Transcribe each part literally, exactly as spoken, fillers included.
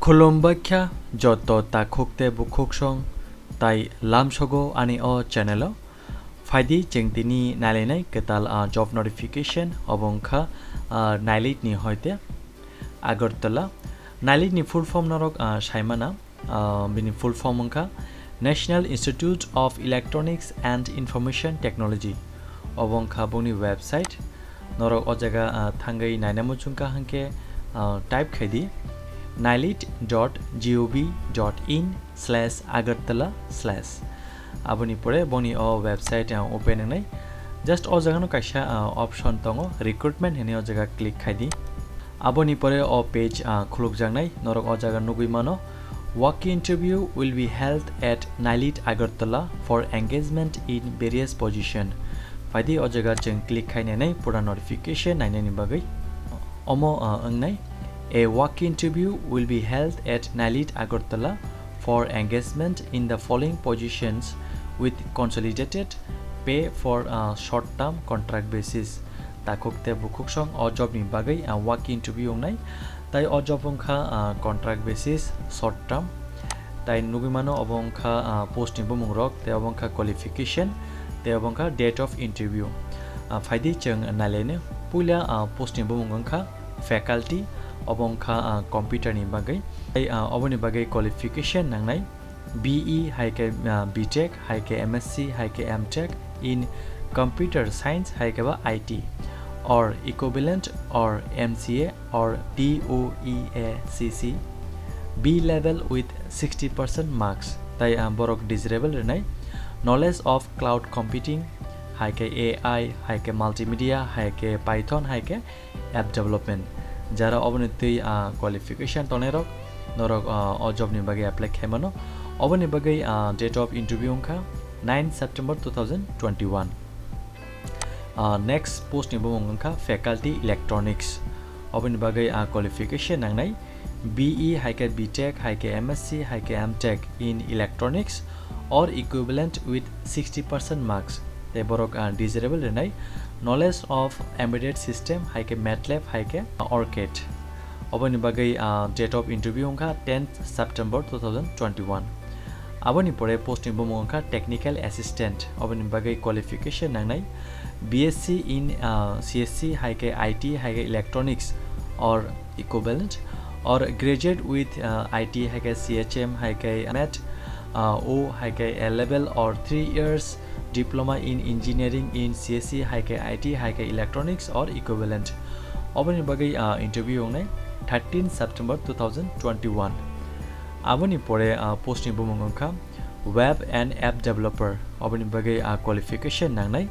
Khulumbaikha joto takhuk tei bukhuksong tai lamsogo ani o channel o. Phaidi chwng tini nailainai kwtal a job notification obo wngkha, ah, NIELIT ni hoite Agartala. NIELIT ni full form norok, ah, saimana, ah, bini full form wngkha National Institute of Electronics and Information Technology. Obo wngkha bongni website. Norok o jaga, ah, thangwi naina muchungkha hwnkhe, ah, type khaidi nilit dot gov dot in slash agartala slash. Aboni pore boni o website, ah, open wngnai. Just o jagano kaisa, ah, option tongo, recruitment hinwi o jaga click khaidi. Aboni pore o page, ah, khulukjaknai, norok o jaga nugwi mano. Walk-in interview will be held at NIELIT Agartala for engagement in various position. Phaidi o jaga chwng click khainai pura notification nainani bagwi. Omo, ah, wngnai, a walk-in interview will be held at NIELIT Agartala for engagement in the following positions with consolidated pay for, ah, short-term contract basis. Takhuk tei bukhuksong o job ni bagwi, ah, walk interview wngnai. Tai o job wngkha, ah, contract basis, short term. Tai nugwi mano obo wngkha, ah, post ni bumung rok, tei obo wngkha qualification, tei obo wngkha date of interview. Ah, phaidi chwng nailaino puila, ah, post ni bumung wngkha faculty, obo wngkha, ah, computer ni bagwi. Tai, ah, oboni bagwi qualification nangnai. B E hai khe, ah, B Tech, hai khe M S C, hai khe M Tech in Computer Science, hai khe ba I T, or equivalent, or M C A, or D O E A C C, B level with sixty percent marks. Tai, ah, borok desirable rwnai. Knowledge of cloud computing, hai khe A I, hai khe multimedia, hai khe Python, hai khe app development. Jara oboni twi, ah, qualification tongnai rok, norok, ah, o job ni bagwi apply khaimano. Oboni bagwi, ah, date of interview wngkha nine September two thousand twenty-one. Ah, next post ni bumung wngkha faculty electronics. Oboni bagwi, ah, qualification nangnai B E hai khe B Tech, hai khe M S C, hai khe M Tech in electronics or equivalent with sixty percent marks. Tei borok, ah, desirable rwnai. Knowledge of embedded system, hai khe MATLAB, hai khe OrCAD. Oboni bagwi, ah, date of interview wngkha tenth September two thousand twenty-one. Aboni pore post ni bumung wngkha technical assistant. Oboni bagwi qualification nangnai B S C in, ah, C S C, hai khe I T, hai khe electronics or equivalent, or graduate with, uh, I T hai khe C H M hai khe math, uh, O hai khe A level or three years diploma in engineering in C S C hai khe I T hai khe electronics or equivalent. Oboni bagwi, uh, interview wngnai thirteen September two thousand twenty-one. Aboni pore, uh, post ni bumung wngkha web and app developer. Oboni bagwi, uh, qualification nangnai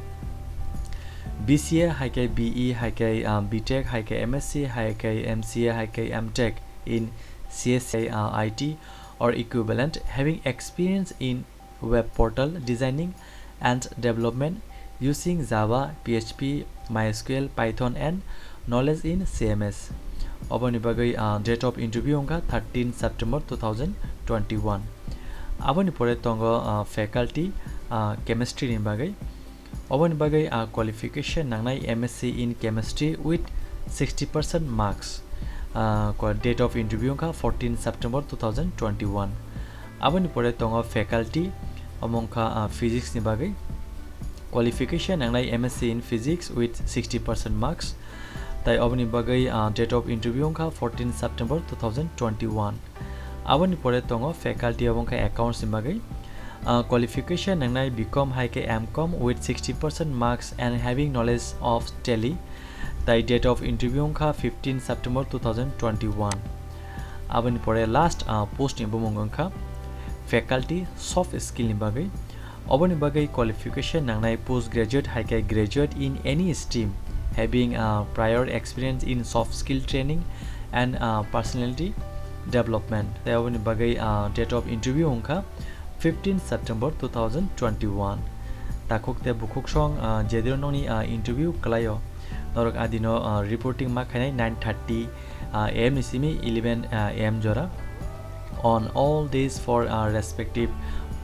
B C A hai khe B E hai khe, uh, B Tech hai khe M S C hai khe M C A hai khe M Tech in C S C, uh, I T or equivalent, having experience in web portal designing and development using Java, P H P, MySQL, Python and knowledge in C M S. Oboni bagwi, uh, date of interview wngkha thirteen September two thousand twenty-one. Aboni pore tongo, uh, faculty, uh, chemistry ni bagwi. Oboni bagwi, ah, qualification nangnai M S C in chemistry with sixty percent marks. Ah, ko-, date of interview wngkha fourteen September two thousand twenty-one. Aboni pore tongo faculty, omo wngkha, ah, physics ni bagwi. Qualification nangnai M S C in physics with sixty percent marks. Tai oboni bagwi, ah, date of interview wngkha fourteen September two thousand twenty-one. Aboni pore tongo faculty, obo wngkha accounts ni bagwi. Ah, qualification nangnai B com hai khe M com with sixty percent marks and having knowledge of Tally. Tai date of interview wngkha fifteen September two thousand twenty-one. Aboni pore last, ah, post ni bumung wngkha faculty soft skill ni bagwi. Oboni bagwi qualification nangnai post graduate hai khe graduate in any stream, having, uh, prior experience in soft skill training and, uh, personality development. Tei oboni bagwi, uh, date of interview wngkha fifteen September two thousand twenty-one. Takhuk tei bukhuk song, uh, jedino nokni, uh, interview kwlaio, norok adino, uh, reporting ma khainai nine thirty, uh, A M ni simi eleven, uh, A M jora on all days for, uh, respective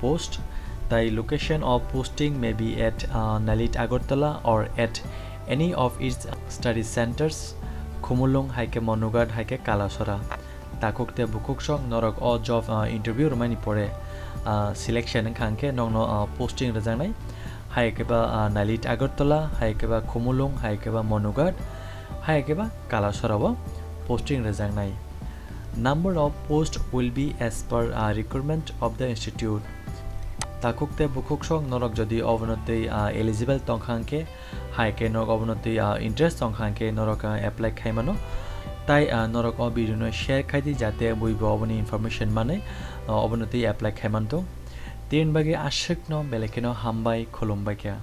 post. Tai location of posting may be at, uh, Nalit Agartala or at any of its study centers, Khumulwng hai khe Manughat hai khe Kalasora. Takhuk tei bukhuk sok norok o job, ah, interview rwmani pore, ah, selection wngkha hwnkhe nokno, ah, posting rwjaknai. Hai khe ba, ah, Nailit Agartala, hai khe ba Khumulwng, hai khe ba Manughat, hai khe ba Kalasora o posting rwjaknai. Number of post will be as per, ah, requirement of the institute. Takhuk tei bukhuk sok norok jodi obono tei, ah, eligible tongkha hwnkhe, hai khe norok obono tei, ah, interest tongkha hwnkhe norok, ah, apply khaimano. Tai, ah, norok o video no share khaidi jate buibo oboni information manwi, ah, obono tei apply khaimanthung. Tini bagwi aswkno belai kheno hambai, khulumbai kha.